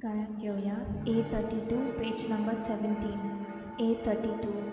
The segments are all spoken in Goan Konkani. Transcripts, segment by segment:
गायन घेवया A32 page number 17 A32.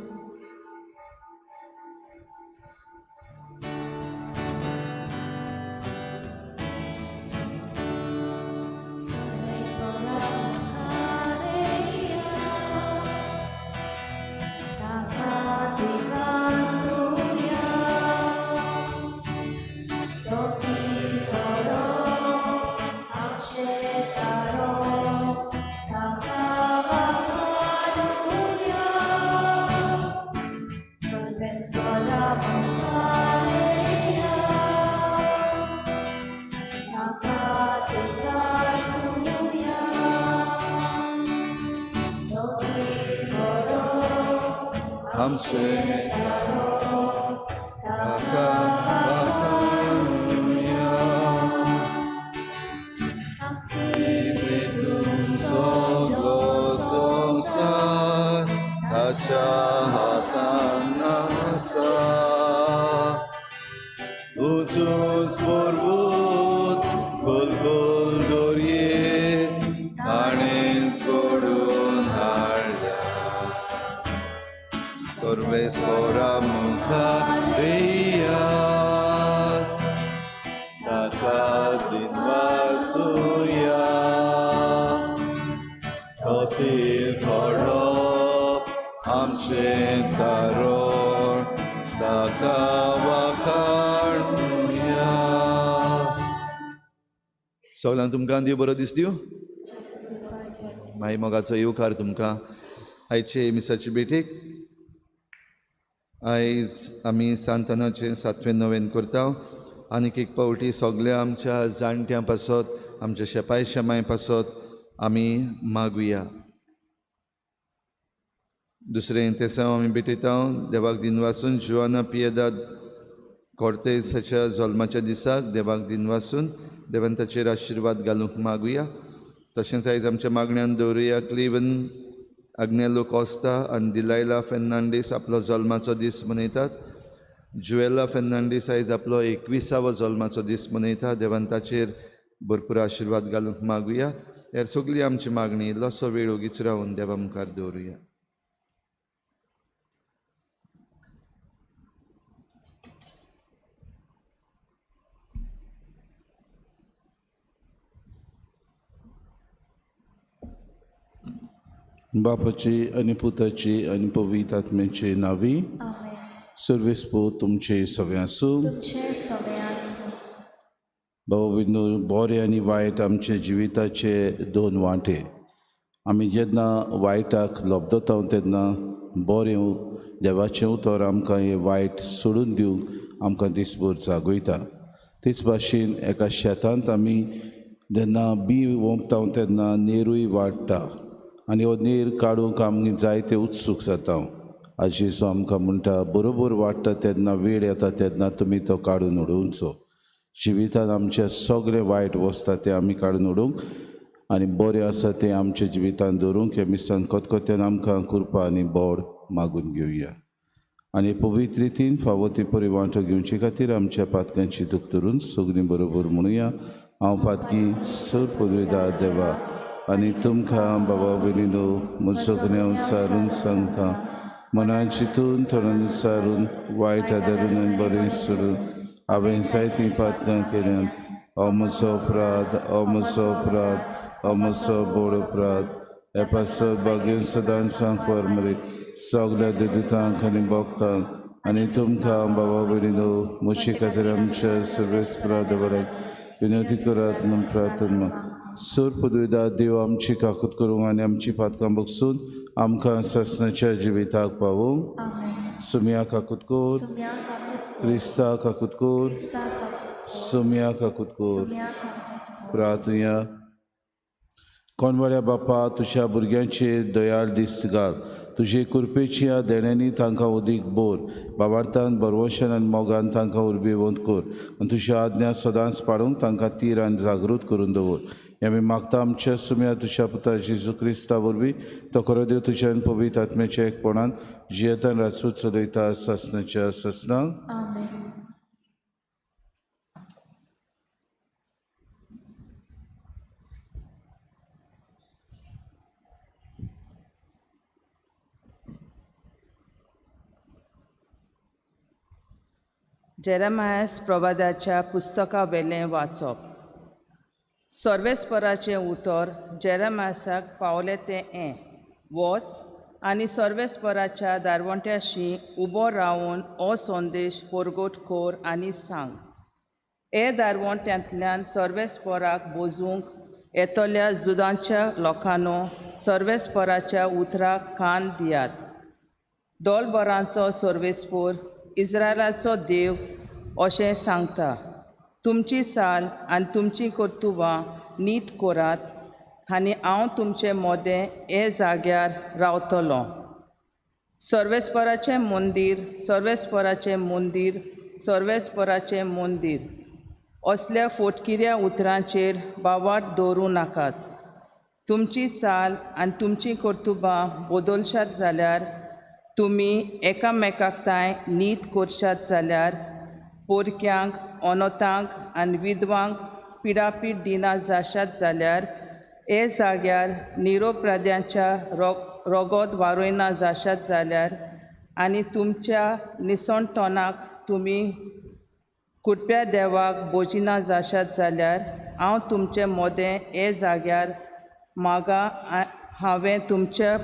सगळ्यांक तुमकां देव बरो दीस दिवं. माई मोगाचो येवकार तुमकां आयचे मिसाचे भेटेक. आयज आमी सांतानाचें सातवें नवेन करता. आनीक एक पावटी सगळ्या आमच्या जाणट्यां पासत, आमच्या शेपाय शेमाय पासत आमी मागुया. दुसरें तेसांव आमी भेटयता देवाक दिनवासून जुआना पियेदाद कॉर्तेज हाच्या जल्माच्या दिसाक देवाक दिनवासून देवान ताचेर आशिर्वाद घालूंक मागुया. तशेंच आयज आमच्या मागण्यान दवरुया क्लिवन आग्नेलो कोस्ता आनी दिलायला फेर्नांडीस आपलो जल्माचो दीस मनयतात. जुएला फेर्नांडीस आयज आपलो 21वो जल्माचो दीस मनयता. देवान ताचेर भरपूर आशिर्वाद घालूंक मागुया. हेर सगळी आमची मागणी इल्लोसो वेळ ओगीच रावन देवा मुखार दवरुया. बापाची आनी पुताची आनी पवित्र आत्म्याचे नावी. सर्वेस पूत तुमचे सगळे आसूं. बाबा बिंदू, बरें आनी वायट आमच्या जिविताचे दोन वांटे. आमी जेन्ना वायटाक लब्दता तेन्ना बरें देवाचें उतर आमकां हें वायट सोडून दिवंक आमकां दिसभर जागयता. तेच भाशेन एका शेतांत आमी जेन्ना बी ओंपता तेन्ना नेरूय वाडटा आनी हो नेर काडूंक आमकां जायते उत्सूक जाता. आज जेजू आमकां म्हणटा बरोबर वाडटा तेन्ना वेळ येता तेन्ना तुमी तो काडून उडोवचो. जिवितांत आमचें सगळें वायट वसता तें आमी काडून उडोवंक आनी बरें आसा तें आमच्या जिवितांत दवरूंक ह्या मिसान खतखत्यान आमकां कृपा आनी बोड मागून घेवया. आनी पवित्र रितीन फावो ती परी वांटो घेवचे खातीर आमच्या पातकांची दूख धरून सगळीं बरोबर म्हणुया. हांव पातकी सर पदवीदार देवा आनी तुमकां बाबा भयणीनो म्हजो गुन्यांव सारून सांगता. मनान चिंतून थोड्यान सारून वायट आदारून आनी बरें सोडून हांवें जायतीं पातकां केल्यांत. हो म्हजो अपराध, हो म्हजो अपराध, हो म्हजो बोड अपराध. हे पासत भाग्य सदांच सांकवार मरे सगळ्या देदुतांक आनी भक्तांक आनी तुमकां बाबा भयणीनो म्हजे खातीर आमच्या सर्वेस्परा देवाक विनंती करात म्हूण प्रार्थना. सर पदवीदार देव आमची काकूत करूंक आनी आमची पातकां बगसून आमकां सासणाच्या जिविताक पावोवंक. सुम्या काकूत कोर, क्रिस्ता काकूत कोर, सुम्या काकूत कोर. प्रार्थुया. कोणवाड्या बापा, तुज्या भुरग्यांचेर दयाळ दिस्त घाल. तुजे कृपेच्या देण्यांनी तांकां उदीक बोर. बाबार्थान बरवशान आनी मोगान तांकां उर्बेवंत कर आनी तुज्या आज्ञा सदांच पाळूंक तांकां तीर आनी जागृत करून दवर. हें आमी मागता आमच्या सुम्या तुज्या पुता जेजू क्रिस्ता वरवीं. तो खरो देव तुज्या आनी पवित्र आत्म्याच्या एकपणान जियेतान राजपूत चलयता सासणाच्या सासणाक. जेरेमायस प्रवादाच्या पुस्तका वेलें वाचप. सर्वेस्पराचें उतर जेरेमायसाक पावलें तें हें, वच आनी सर्वेस्पराच्या दारवंट्याशी उबो रावन हो संदेश परगट कर आनी सांग, हे दारवंट्यांतल्यान सर्वेस्पराक बोजूंक येतल्या जुदांच्या लोकांनो सर्वेस्पराच्या उतराक कान दियात. दोलबरांचो सर्वेस्पर इस्रायलाचो देव अशें सांगता, तुमची चाल आनी तुमची कर्तुबां नीट करात आनी हांव तुमचे मोदें हे जाग्यार रावतलो. सर्वेस्पराचें मंदीर, सर्वेस्पराचें मंदीर, सर्वेस्पराचें मंदीर असल्या फोटकिऱ्या उतरांचेर बावाट दवरूं नाकात. तुमची चाल आनी तुमची कर्तुबां बदलशात जाल्यार, तुमी एकामेकाक तांय नीत करशात जाल्यार, पोरक्यांक, अनोतांक आनी विधवांक पिडापीड दिना जाशात जाल्यार, हे जाग्यार निरोपराध्यांच्या रोगोत वारोयना जाशात जाल्यार आनी तुमच्या निसणटोनाक तुमी कुटप्या देवाक बोजिना जाशात जाल्यार, हांव तुमचे मोदें हे जाग्यार मागा हांवें तुमच्या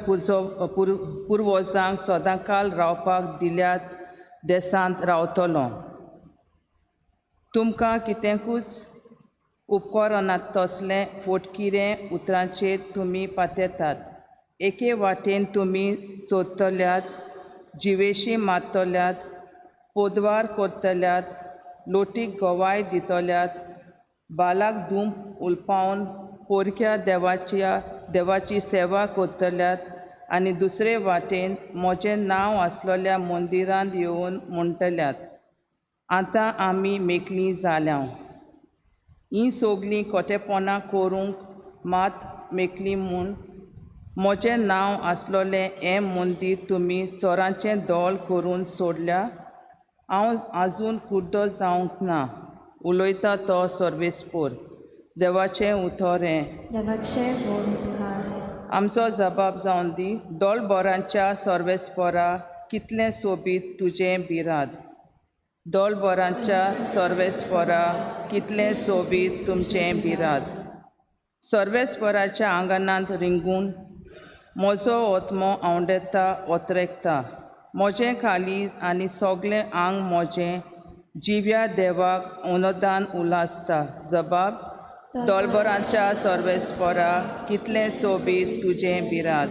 पुर्वजांक सदांकाल रावपाक दिल्यात देशांत रावतलो. तुमकां कितेंकूच उपकरणात तसलें फोटकिरें उतरांचेर तुमी पातेतात. एके वाटेन तुमी चोरतल्यात, जिवेशी मारतल्यात, पोदवार करतल्यात, लोटीक गवाय दितल्यात, बालाक धूम उलपावन पोरक्या देवाची सेवा करतल्यात आनी दुसरे वाटेन म्हजें नांव आसलेल्या मंदिरांत येवन म्हणटल्यात, आतां आमी मेकळीं जाल्या. हीं सगळीं खोटेपणां करूंक मात मेकळीं म्हूण म्हजें नांव आसलेलें हें मंदीर तुमी चोरांचें दोल करून सोडल्या. हांव आजून कुड्डो जावंक ना, उलयता तो सर्वेस्पर. देवाचें उतर हें. देवाचें व्हड उपकार. आमचो जबाब जावन दी. दोलबरांच्या सर्वेस्परा कितलें सोबीत तुजें बिराद. दोलबरांच्या सर्वेस्परा कितलें सोबीत तुमचें बिराद. सर्वेस्पराच्या आंगणांत रिंगून म्हजो आत्मो आवडेता ओतरेकता. म्हजें काळीज आनी सगळें आंग म्हजें जिव्या देवाक अनुदान उल्हासता. जबाब दोलबरांच्या सर्वेस्परा कितलें सोबीत तुजें बिराद.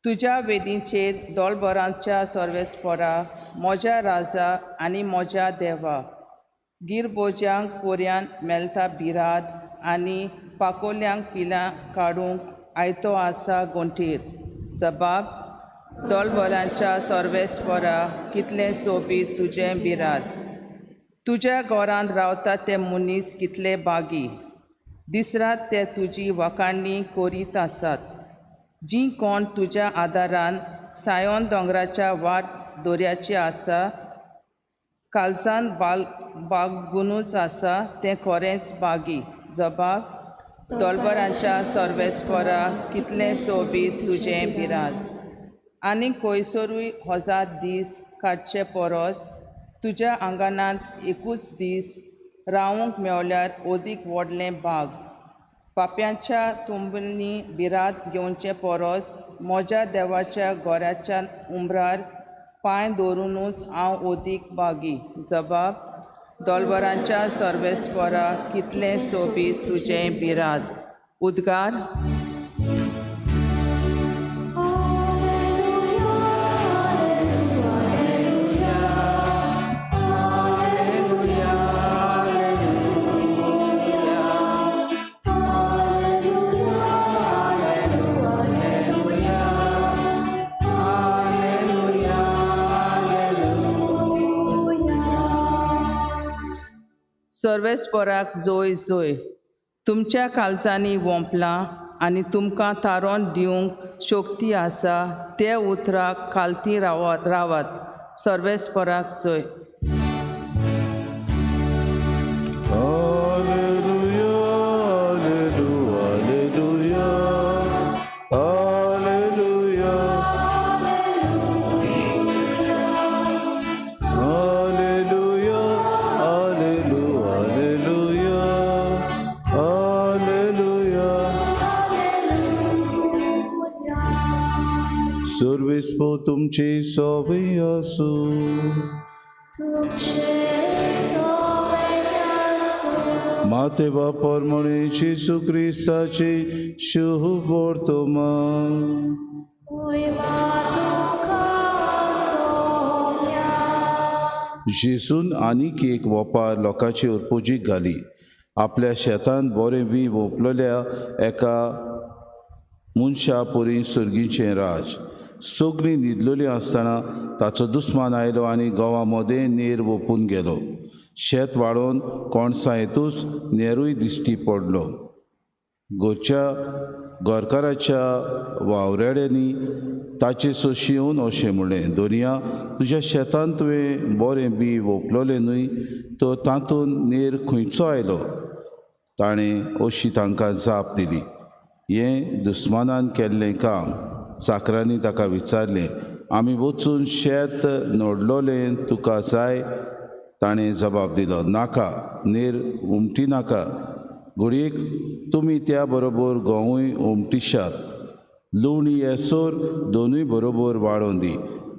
तुज्या वेदीचेर दोलबरांच्या सर्वेस्परा म्हज्या राजा आनी म्हज्या देवा, गिरबोज्यांक पोरयान मेळटा बिराद आनी पाकोल्यांक पिलां काडूंक आयतो आसा गोंटीर. जबाब दोलबरांच्या सर्वेस्परा कितलें सोबीत तुजें बिराद. तुज्या घरांत रावता ते मनीस कितले बागी, दिसरात ते तुजी वाखाणणी करीत आसात. जीं कोण तुज्या आदारान सायोन दोंगराच्या वाट दोऱ्याची आसा, कालसान बागुनूच आसा तें खरेंच बागी. जबाब दोलबरांच्या सर्वेस्परा कितलें सोबीत तुजें बिराद. आनी खंयसरूय हजार दीस काडचे परस तुज्या आंगणांत एकूच दीस रावूंक मेवल्यार अदीक व्हडलें बाग. पाप्यांच्या तुंबनी बिराद घेवचे परस म्हज्या देवाच्या घराच्या उमरार पांय दवरुनूच हांव अदीक बागी. जबाब दोलबरांच्या सर्वेस्परा कितलें सोबीत तुजें बिराद. उद्गार. सर्वेस्पराक जोय जोय. तुमच्या कालजांनी वोंपलां आनी तुमकां तारोन दिवंक शक्ती आसा ते उतराक खालती रावात. सर्वेस्पराक जोय. Alleluia, क्रिस्पू तुमची सोबी आसूं. माते बापर म्हणे जेजू क्रिस्ताची शुभ वर्तमान. जेजून आनीक एक वपार लोकांची उरपुजीक घाली. आपल्या शेतांत बरें वी वोंपलेल्या एका मनशा परी सर्गीचें राज. सगळीं न्हिदलेलीं आसतना ताचो दुस्मान आयलो आनी गोवा मदें नेर वोपून गेलो. शेत वाडोवन कोणसां येतूच नेरूय दिश्टी पडलो. घरच्या घरकाराच्या वावराड्यांनी ताचे सोशी येवन अशें म्हणलें, दोनया तुज्या शेतांत तुवें बरें बी वोपलोलें न्हय, तर तातूंत नेर खंयचो आयलो? ताणें अशी तांकां जाप दिली, हें दुस्मानान केल्लें काम. चाकरांनी ताका विचारलें, आमी वचून शेत नडलोलें तुका जाय? ताणें जबाब दिलो, नाका, नेर उमटी नाका. घडयेक तुमी त्या बरोबर गंवूय उमटिशात. लुवणी येसर दोनूय बरोबर वाडोवन दी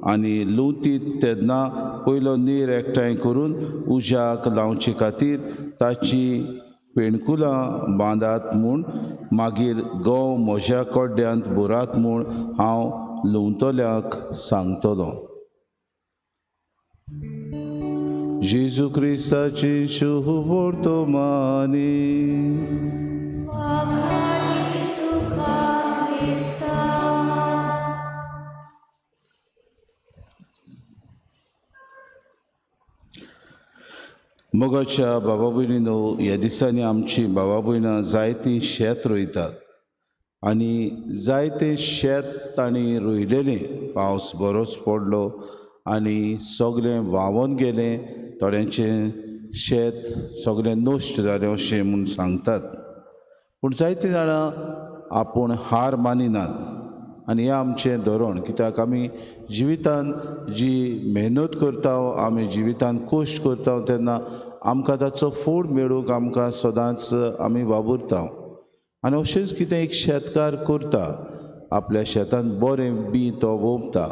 आनी लुवतीत तेन्ना पयलो नेर एकठांय करून उज्याक लावचे खातीर ताची पेणकुलां बांदात म्हूण, मागीर गंव म्हज्या कोड्ड्यांत भरात म्हूण हांव लुवतल्यांक सांगतलो. जेजू क्रिस्ताची शुभ वर्तमानी. मोगाच्या बाबा भयणीनो, ह्या दिसांनी आमची बाबा भयणां जायतीं शेत रोयतात आनी जायतें शेत तांणी रोयलेलें. पावस बरोच पडलो आनी सगळें व्हांवोन गेलें. थोड्यांचें शेत सगळें नश्ट जालें अशें म्हूण सांगतात. पूण जायतीं जाणां आपूण हार मानिनात आनी हें आमचें धोरण. कित्याक आमी जिवितान जी मेहनत करता, आमी जिवितान कश्ट करता तेन्ना आमकां ताचो फूड मेळूंक आमकां सदांच आमी वावुरता. आनी अशेंच कितें एक शेतकार करता, आपल्या शेतान बरें बी तो वोंपता.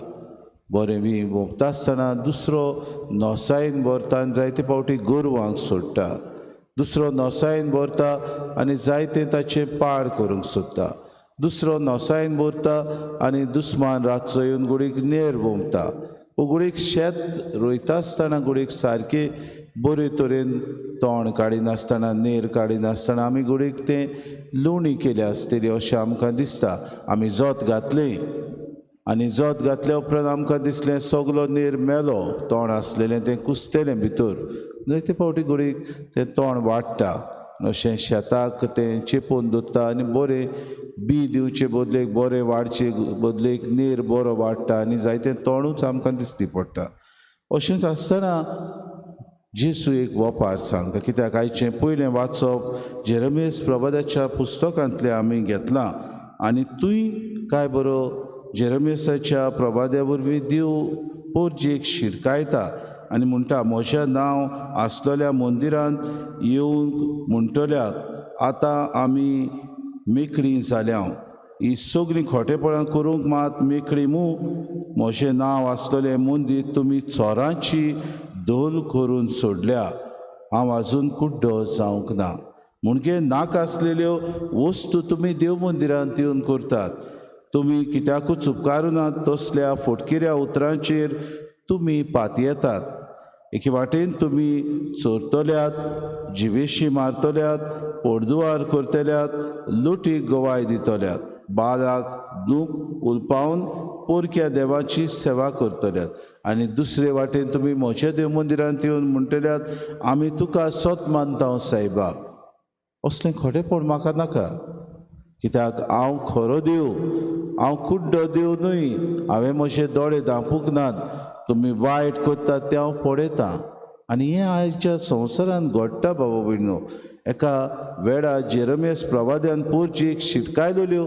बरें बी वोंपता आसतना दुसरो नोसायेन भरता आनी जायते फावटी गोरवांक सोडटा. दुसरो नोसायेन भरता आनी जायतें ताचें पाड करूंक सोदता. दुसरो नोसायेन भरता आनी दुस्मान रातचो येवन गुडीक नेर वोंपता. गुडीक शेत रोयता आसतना गुडीक सारकें बरे तरेन तण काडिनासतना, नेर काडिनासतना आमी गुडीक तें लुवणी केल्या आसतली अशें आमकां दिसता. आमी जोत घातलें आनी जोत घातल्या उपरांत आमकां दिसलें सगलो नेर मेलो, तण आसलेलें तें कुसतलें भितर. जायते फावटी गुडीक तें तण वाडटा, अशें शेताक तें चेपून दवरता आनी बरें बी दिवचे बदलेक, बरें वाडचे बदलेक नेर बरो वाडटा आनी जायतें तणूच आमकां दिसती पडटा. अशेंच आसतना जेजू एक वपार सांगता. कित्याक आयचें पयलें वाचप जेरमियस प्रवादाच्या पुस्तकांतलें आमी घेतलां आनी तूंय काय बरो जेरमियसाच्या प्रवाद्या वरवीं देव पोरजेक शिरकायता आनी म्हणटा, म्हजें नांव आसलेल्या मंदिरांत येवंक म्हणटल्यात आतां आमी मेकळीं जाल्या. ही सगळीं खोटेपणां करूंक मात मेकळी मू. म्हजें नांव आसलेलें मंदीर तुमी चोरांची धोल करून सोडल्या. हांव आजून कुड्डो जावंक ना. म्हणजे नाका आसलेल्यो वस्तू तुमी देव मंदिरांत येवन करतात. तुमी कित्याकूच उपकारुनात तसल्या फटकिऱ्या उतरांचेर तुमी पातयेतात. एके वाटेन तुमी चोरतल्यात, जिवेशी मारतल्यात, पडदुवार करतल्यात, लुटीक गवाय दितल्यात, बालाक दूख उलपावन पोरक्या देवाची सेवा करतल्यात. आनी दुसरे वाटेन तुमी म्हज्या देव मंदिरांत येवन म्हणटल्यात, आमी तुका सत मानता सायबा. असलें खोटेपण म्हाका नाका. कित्याक हांव खरो देव, हांव कुड्डो देव न्हय. हांवें म्हजे दोळे धांपूंक नात. तुमी वायट करतात तें हांव पळयतां. आनी हें आयच्या संवसारांत घडटा बाबा भयणो. एका वेळार जेरमियस प्रवाद्यान पोरचेक शिटकायलेल्यो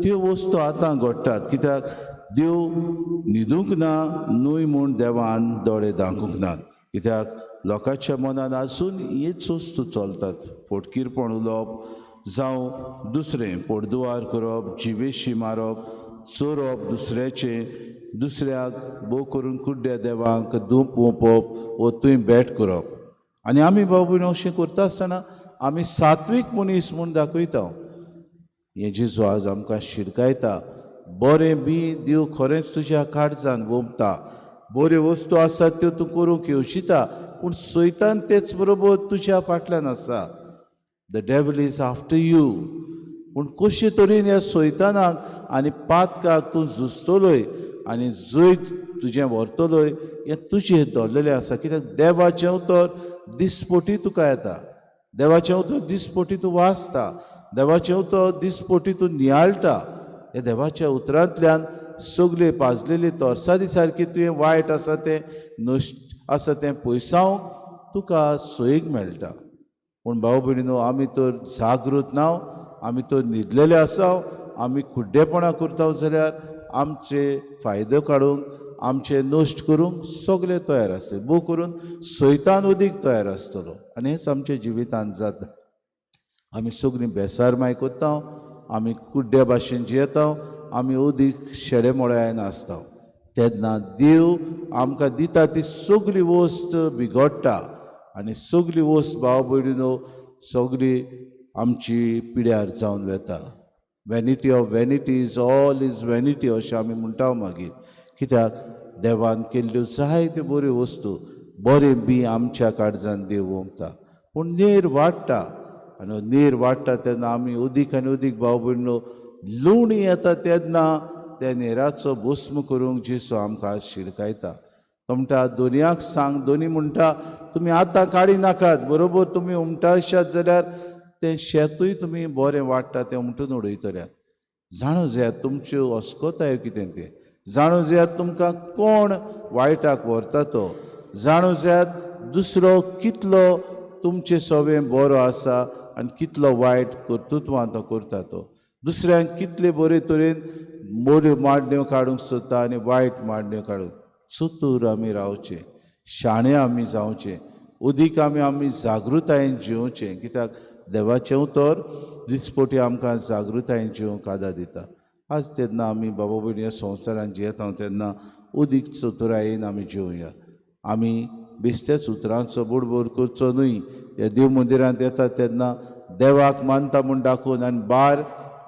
त्यो वस्तू आतां घडटात. कित्याक देव न्हिदूंक ना न्हय म्हूण देवान दोळे धांकूंक नात. कित्याक लोकांच्या मनान आजून हीच वस्तू चलतात. फटकीरपण उलोवप जावं दुसरें पडदुवार करप, जिवेशी मारप, चोरप दुसऱ्याचें, दुसऱ्याक भोव करून कुड्ड्या देवांक धूप ओंपप वो थंय भेट करप. आनी आमी भाव भयणो अशें करता आसतना आमी सात्वीक मनीस म्हूण दाखयता. हें जेजू आज आमकां शिडकायता, बरें बी देव खरेंच तुज्या काळजान वोंपता, बऱ्यो वस्तू आसात त्यो तूं करूंक येवजिता, पूण सैतान तेच बरोबर तुज्या फाटल्यान आसा. The devil is after you. पूण कशे तरेन ह्या सैतानाक आनी पातकाक तूं झुजतलोय आनी जैत तुजें व्हरतलोय हें तुजें धरलेलें आसा. कित्याक देवाचें उतर दिसपटी तुका येता, देवाचें उतर दिसपटी तूं वाचता, देवाचें उतर दिसपटी तूं नियाळटा. ह्या देवाच्या उतरांतल्यान सगळे पाजलेले तरसादी सारकी तुवें वायट आसा तें नश्ट आसा तें पयसावंक तुका सोयीक मेळटा. पूण भाव भयणीनो, आमी तर जागृत ना, आमी तर न्हिदलेले आसा, आमी कुड्डेपणां करता जाल्यार आमचे फायदो काडूंक, आमचे नश्ट करूंक सगळे तयार आसले. भोव करून सैतान अदीक तयार आसतलो. आनी हेंच आमच्या जिवितांत जाता. आमी सगळीं बेसारमाय करता, आमी कुड्ड्या भाशेन जियेता, आमी अदीक शेडे मोळ्यान आसता. तेन्ना देव आमकां दिता ती सगळी वस्त बिगडटा आनी सगळी वस्त भाव भयणीनो सगळी आमची पिड्यार जावन वता. Vanity of vanities, all is vanity अशें आमी म्हणटा मागीर. कित्याक देवान केल्ल्यो जायत्यो बऱ्यो वस्तू, बरें बी आमच्या काळजान देव ओंपता, पूण नेर वाडटा. आनी नेर वाडटा तेन्ना आमी अदीक आनी अदीक भाव भयणीनो लुवणी येता तेन्ना त्या नेराचो भस्म करूंक जेजू आमकां शिडकायता. तो म्हणटा दोनयाक सांग, दोनी म्हणटा तुमी आतां काडी नाकात, बरोबर तुमी उमटाशात जाल्यार तें शेतूय तुमी बरें वाडटा तें उमटून उडयतल्यात. जाणू जायात तुमच्यो अस्कोतायो कितें तें, जाणू जायात तुमकां कोण वायटाक व्हरता तो, जाणू जायात दुसरो कितलो तुमचे सोबें बरो आसा आनी कितलो वायट कर्तृत्वां तो करता तो, दुसऱ्यांक कितले बरे तरेन बऱ्यो मांडण्यो काडूंक सोदता आनी वायट मांडण्यो काडूंक. चतूर आमी रावचें, शाणे आमी जावचें, अदीक आमी आमी जागृतायेन जिवचें. कित्याक देवाचें उतर दिसपटी आमकां जागृतायेन जिवंक आदार दिता. आज तेन्ना आमी बाबा भयणी ह्या संवसारान जियेता तेन्ना अदीक चतुरायेन आमी जिवया. आमी बेश्टेच उतरांचो बोडबोड करचो न्हय. ह्या देव मंदिरांत येता तेन्ना देवाक मानता म्हूण दाखोवन आनी भायर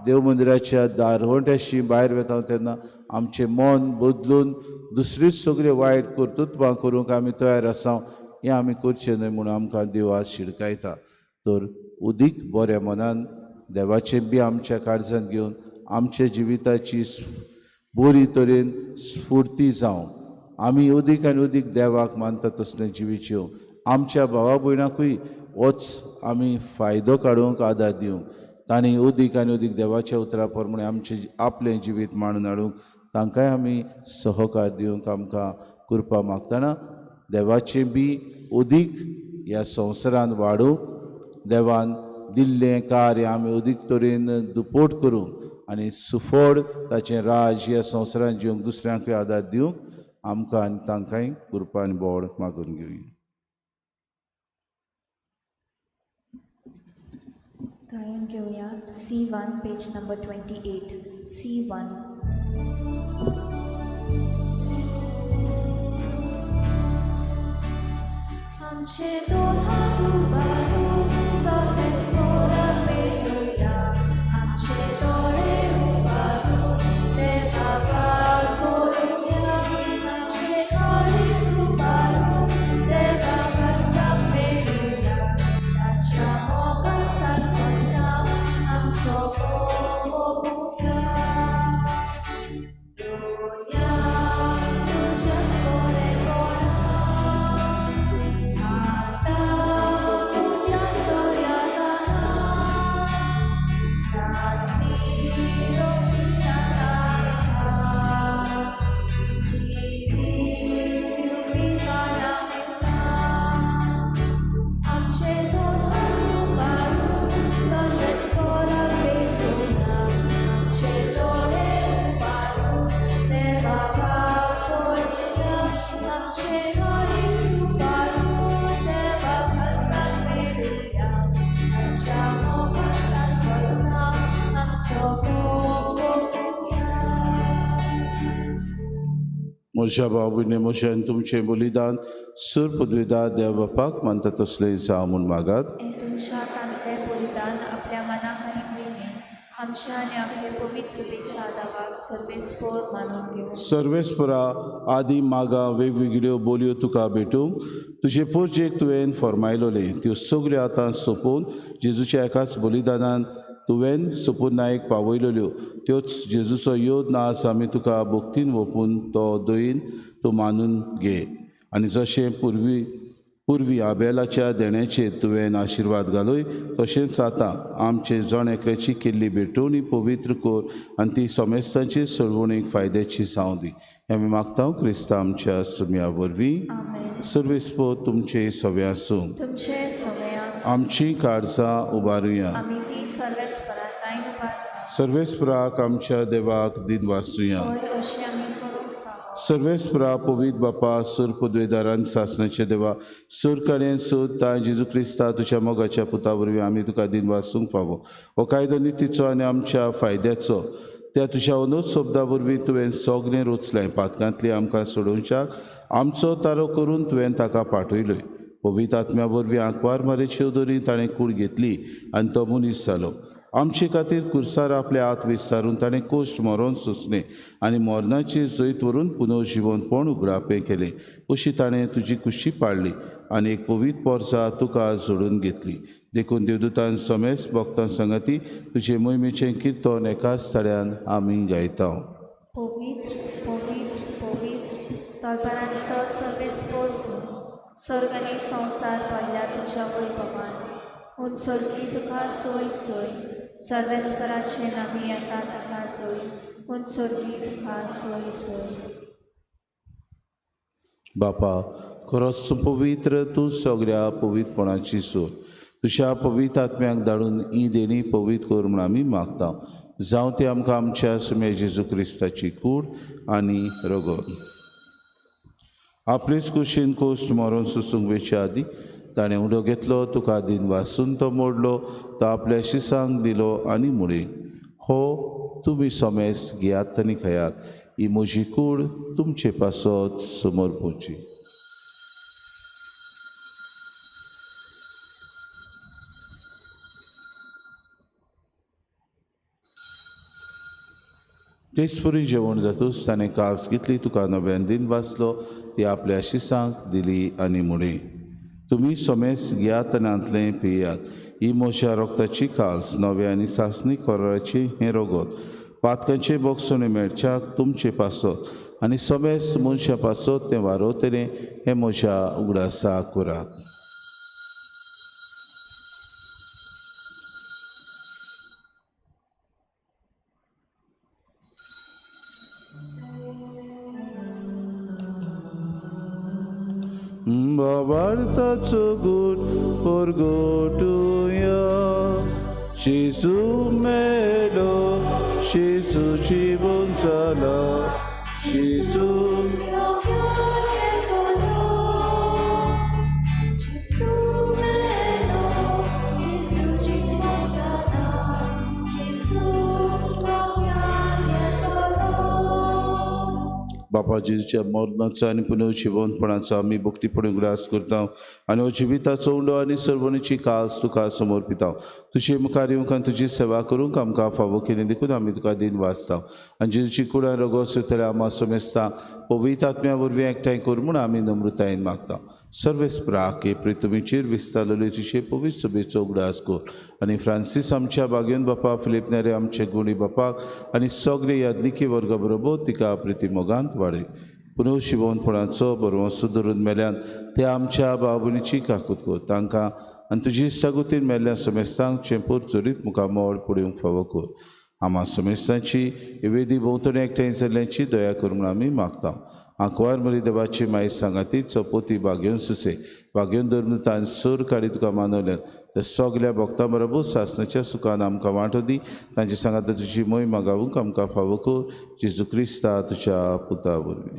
देव मंदिराच्या दारवंट्याशी भायर वता तेन्ना आमचें मन बदलून दुसरीच सगळीं वायट कर्तृत्वां करूंक आमी तयार आसा, हें आमी करचें न्हय म्हूण आमकां देव आज शिडकायता. तर अदीक बऱ्या मनान देवाचें बी आमच्या काळजांत घेवन आमच्या जिविताची बरी तरेन स्फुर्ती जावं. आमी अदीक आनी अदीक देवाक मानता तसलें जिवीत जिवंक, आमच्या भावा भयणाकूय होच आमी फायदो काडूंक आदार दिवंक, तांणी अदीक आनी अदीक देवाच्या उतरा प्रमाणे आमचें आपलें जिवीत मांडून हाडूंक तांकांय आमी सहकार दिवंक आमकां कृपा मागतना देवाचें बी अदीक ह्या संवसारान वाडूंक, देवान दिल्लें कार्य आमी अदीक तरेन दुपोट करूंक आनी सुफळ ताचें राज ह्या संवसारान जिवंक दुसऱ्यांकूय आदार दिवंक आमकां आनी तांकांय कृपा आनी बोड मागून घेवया. गायन घेवया C1 page number 28. C1. आमचे दोन हात उबारून सगळेच मोराक पेटोवया, आमचे दोळे उबारून देवा वाट पळोवया, आमचे काळीज उबारून देवा काळजाक मेळुया, ताच्या मोगा सारको आमचो मोग ओंपुया. दोनया तुज्याच बरेपणा आतां तुज्या सोयादाना जातली रोखडीच जिवीत दिवपी काळा मेळटा. आमचे दोन हात उबारून सगळेच पोराक पेटोवया, आमचे दोळे उबारून देवा वाट पळोवया, आमचे काळीज उबारून देवा काळजाक मेळुया, ताच्या मोगा सारको आमचो मोग ओंपुया. म्हज्या भाव भयणी म्हजें तुमचें बलिदान सूर पदवीदार देव बापाक मानता तसलें जावं म्हूण मागात. तुमच्या तांतलें बलिदान आपल्या मनाक आनी भयणीक आमच्या आनी आपले पवित्र सुबेच्या दावाक सर्वेस्पोर मानून घेवं. सर्वेस्परा आदी मागा वेगवेगळ्यो बोलयो तुका भेटूंक तुजे पुर्जेक तुवें फर्मायलोलें त्यो सगळ्यो आतां सोंपोवन जेजूच्या एकाच बलिदानान तुवें सुपुर्नायक पावयलेल्यो त्योच जेजूचो योद नास आमी तुका भक्तीन वोपून तो दयेन तूं मानून घे. आनी जशें पुर्वी आबेलाच्या देण्याचेर तुवें आशिर्वाद घालय तशेंच आतां आमचे जण एकल्याची केल्ली भेटवणी पवित्र कर आनी ती समेस्तांचे सोडवणीक फायद्याची जावं दी. आमी मागता क्रिस्ता आमच्या सुम्या वरवीं. सर्वेस्पोर तुमचे सवे आसूं. आमची काळजां उबारुया. सर्वेस्पराक आमच्या देवाक दिन वाचुया. सर्वेस्परा पवित्र बापा सूर पदवेदारान सासणाचे देवा सूर कडेन सूर ताय जेजू क्रिस्ता तुज्या मोगाच्या पुता वरवीं आमी तुका दिन वाचूंक फावो. हो कायदो नितीचो आनी आमच्या फायद्याचो त्या तुज्या अनुज शब्दा वरवीं तुवें सगळें रोचलें. पातकांतली आमकां सोडोवच्याक आमचो तारो करून तुवें ताका पाठयलोय. पवित्र आत्म्या वरवीं आंकवार मारेचे दोरी ताणें कूड घेतली आनी तो मनीस जालो. आमचे खातीर कुर्सार आपले हात विस्तारून ताणें कोश्ट मरोन सोंसलें आनी मरणाची जैत व्हरून पुनर्जिवनपण उगडापें केलें. अशी ताणें तुजी कुशी पाडली आनी एक पवित्र पोरसा तुका जोडून घेतली. देखून देवदूतान समेस्त भक्तां संगती तुजे मोहिमेचें किर्तन एकाच थळ्यान आमी गायता. पवित्र पवित्र पवित्र तळपरांचो सर्वेस्पोर तूं, स्वर्ग आनी संवसार पडल्या तुज्या वैभवान. उत्सर्गी तुका सोय सोय, सर्वेस्पराचे नामी येता ताका सोय, उत्सर्गी तुका सोय सोय. बापा खरोच तूं पवित्र, तूं सगळ्या पवित्रपणाची सोय. तुज्या पवित्र आत्म्याक धाडून ही देणी पवित्र कर म्हूण आमी मागता. जावं ती आमकां आमच्या सुम्या जेजू क्रिस्ताची कूड आनी रगत. आपलेच कुशीन कोश्ट मरोन सोसूंक वेचे आदी ताणें उडो घेतलो, तुका दिन वासून तो मोडलो, तो आपल्या शिसांक दिलो आनी म्हळें, हो तुमी समेस्त घेयात आनी खायात, ही म्हजी कूड तुमचे पासत समर्पूची. तेचपरी जेवण जातूच ताणें कास घेतली, तुका नव्यान दिन वाचलो, ती आपल्या शिसांक दिली आनी म्हळें, तुमी समेस्त घेयात आनी हांतलें पियात, ही म्हज्या रोगताची काल्स नव्या आनी सासणी कोराची हें रगत पातकांचे बोगसणे मेळच्याक तुमचे पासत आनी समेस्त मनशां पासत तें वारोवतलें हें म्हज्या उगडासा करात. बाबार्थाचो गूट परगटुया, जेजू मेलो, जेजू जिवन जाला, जेजू बापा जेजूच्या मरणाचो आनी पुनर्जिवनपणाचो आमी भक्तीपणी उगडास करता आनी हो जिविताचो उंडो आनी सर्वणीची कास तुका समर्पिता. तुजे मुखार येवंक आनी तुजी सेवा करूंक आमकां फावो केली देखून आमी तुका दिन वाचता. आनी जेजूची कुडान रगत सोयतल्या आमा समेस्तां पवित्र आत्म्या वरवीं एकठांय कर म्हूण आमी नम्रतायेन मागता. सर्वेस्पराक हे पृथ्वीचेर विस्तारलेले तुजे पवित्र सभेचो उगडास कर आनी फ्रांसीस आमच्या बागेवन बापा, फिलीप नेरे आमचे गुणी बापाक आनी सगळे याज्ञिकी वर्गा बरोबर तिका प्रिती मोगांत वाडय. पुनर्जिवनपणाचो बरवंसो धरून मेल्यान ते आमच्या भाव भयणीची काकूत कर. तांकां आनी तुजी इश्टागतीन मेल्ल्या समेस्तांक चेंपूर चरीत मुखामळ पळोवंक फावो कर. आमा समेस्तांची वेदी भोंवतणी एकठांय जाल्ल्यांची दया कर म्हूण आमी मागता. आंकवार मरी देवाची माय सांगाती चपोती बागेवन सुसे बागेवन धरून तान सूर काडी तुका मानवल्यात त्या सगल्या भक्तां बरोबर सासणाच्या सुखान आमकां वांटो दी. तांचे सांगाता तुजी मोहिमा गावूंक आमकां फावो कर. जेजू क्रिस्ता तुज्या पुता वरवीं.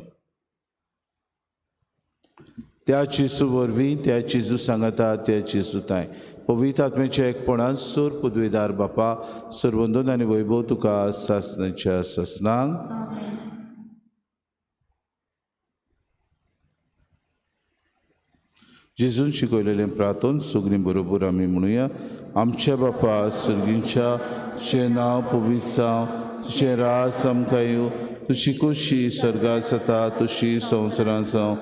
त्या जेजू वरवीं, त्या जेजू सांगाता, त्या जेजू तांय पवित्र आत्म्याच्या एकपणान सूर पदवेदार बापा सर्वंदन आनी वैभव तुका सासणाच्या सासणांक. जेजून शिकयलेलें प्रार्थन सगळीं बरोबर आमी म्हणुया. आमच्या बापा सर्गींच्या, तुजें नांव पवित्र जावं, तुजें राज आमकां येवं, तुजी खोशी सर्गात जाता तशी संवसारांत जावं.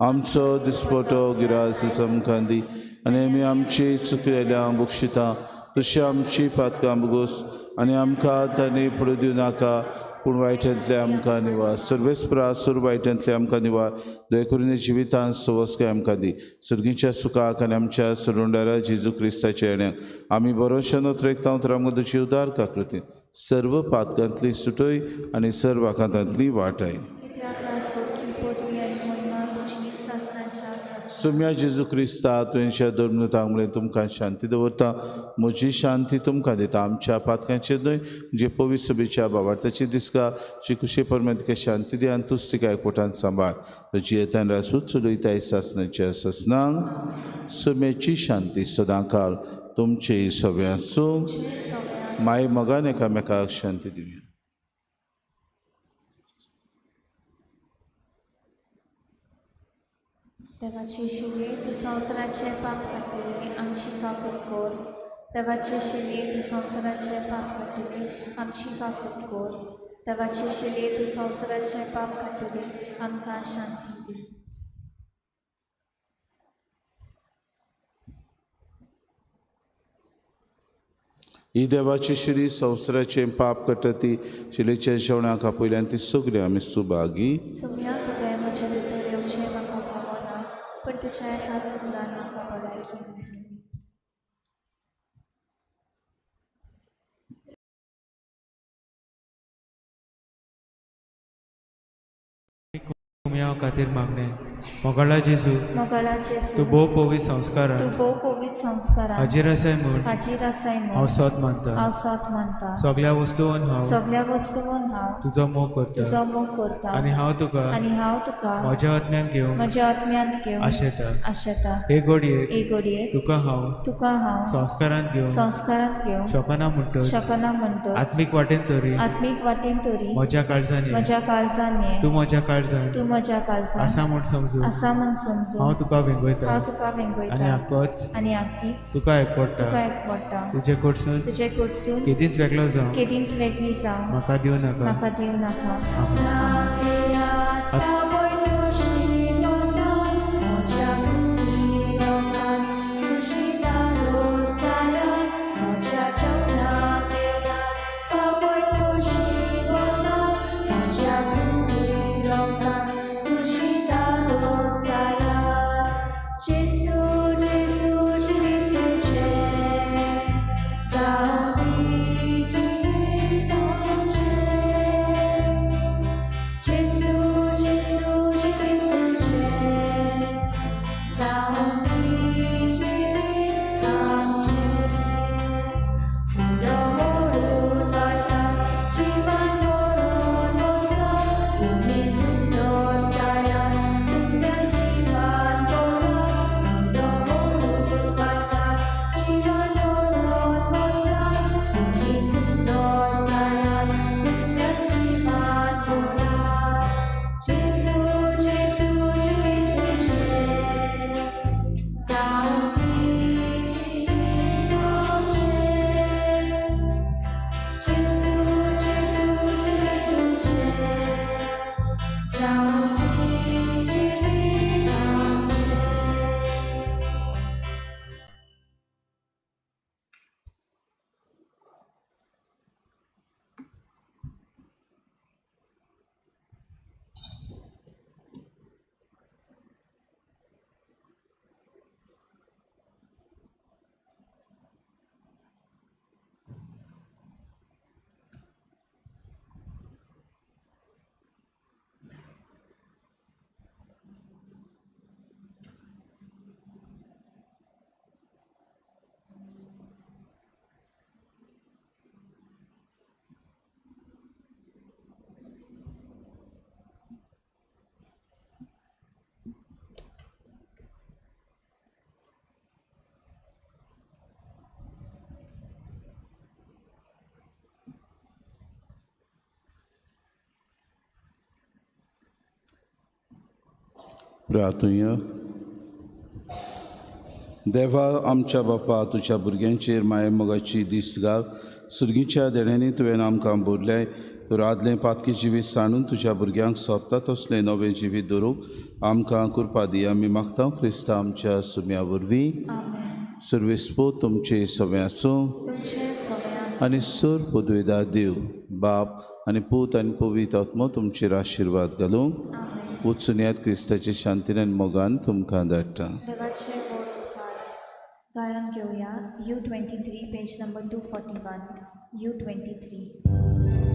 आमचो दिसपटो गिरास आमकां दी आनी आमी आमची चुकलेल्या बक्षिता तशी आमची पातकां भोगोस आनी आमकां तांणी पडूं दिवं नाका, पूण वायटांतले आमकां निवार. सर्वेस्परा सर्व वायटांतले आमकां निवार, दया करून जिवितांत सवस्काय आमकां दी. सर्गीच्या सुखाक आनी आमच्या सरुंडारा जेजू क्रिस्ताच्या येण्याक आमी बरोवच्या नोत्रेकता तर आमकां तुजी उदार काकृती सर्व पातकांतली सुटय आनी सर्व आकांतांतली वाटाय. सुम्या जेजू क्रिस्ता तुवेंच्या धर्मतांक म्हणलें तुमकां शांती दवरता, म्हजी शांती तुमकां दिता. आमच्या पातकांचेर न्हय जे पवित्र सभेच्या बाबार्थाची दिसका जी खुशी परमें तिका शांती दी आनी तूच तिका एकवटान सांबाळ. तुजी येतान रासूच चलयताय सासनाच्या सासनांक. सुम्याची शांती सदांकाल तुमचे सगळ्यां आसूं. माय मोगान एकामेकाक शांती दिवया. देवाचे शिले तूं संवसाराचें पाप काडटली आमची काकूट कर. देवाचे शिले तूं संवसाराचें पाप काडटली आमची काकूट कर. देवाचे शिले तूं संवसाराचें पाप काडटली आमकां शांती दी. ही देवाची शिरी संवसाराचें पाप काडटा ती शिलेच्या जेवणाक आपयल्यान ती सगळीं आमी सुभागी. सुम्या तुवें म्हज्या भितर येवचें म्हाका फावना, पण तुज्या एकाच उतरान म्हाका भलायकी मेळटली. कुमयाव खातीर मागणें. मोगाळा जेजू, मोगाळा जेजू, तूं भोव पवित्र संस्कारान, तूं भोव पवित्र संस्कारान हाजीर आसाय म्हूण, हाजीर आसाय म्हूण हांव सोद मानता, हांव सोद मानता. सगळ्या वस्तून हांव, सगळ्या वस्तून हांव तुजो मोग करता, तुजो मोग करता आनी हांव तुका, आनी हांव तुका म्हज्या आत्म्यान घेवन, म्हज्या आत्म्यांत घेवन आशेता, आशेता. हे घडयेक, हे घडयेक तुका हांव, तुका हांव संस्कारांत घेवन, संस्कारांत घेवन शकना म्हणटच, शकना म्हणटच, आत्मीक वाटेन तरी, आत्मीक वाटेन तरी म्हज्या काळजान, म्हज्या काळजान ये, तूं म्हज्या काळजान, तूं म्हज्या काळजान आसा म्हूण समजून, आसा म्हूण समजून हांव तुका वेंगयता, हांव तुका वेंगयता आनी आकोच, आनी आकीच तुका एकवडटा, तुका एकवडटा. तुजे कडसून, तुजे कडसून केदींच वेगळो जावं, केदींच वेगळी जावं म्हाका दिवं नाका, म्हाका दिवं नाका. प्रार्थुया. देवा आमच्या बापा, तुज्या भुरग्यांचेर मायेमोगाची दिश्ट घाल. सुर्गीच्या देण्यांनी तुवें आमकां भरलें, तर आदलें पातकी जिवीत सांडून तुज्या भुरग्यांक सोंपता तसलें नवें जिवीत दवरूंक आमकां कृपा दी. आमी मागता क्रिस्ता आमच्या सुम्या वरवीं. सर्वेस्पो तुमचे सगळें आसूं आनी सर पदवेदार देव बाप आनी पूत आनी पवित्र आत्मो तुमचेर आशिर्वाद घालूं. वचून याद क्रिस्ताचे शांतीन आनी मोगान तुमकां धाडटा. गायन घेवया U 23 page number 241 U 23.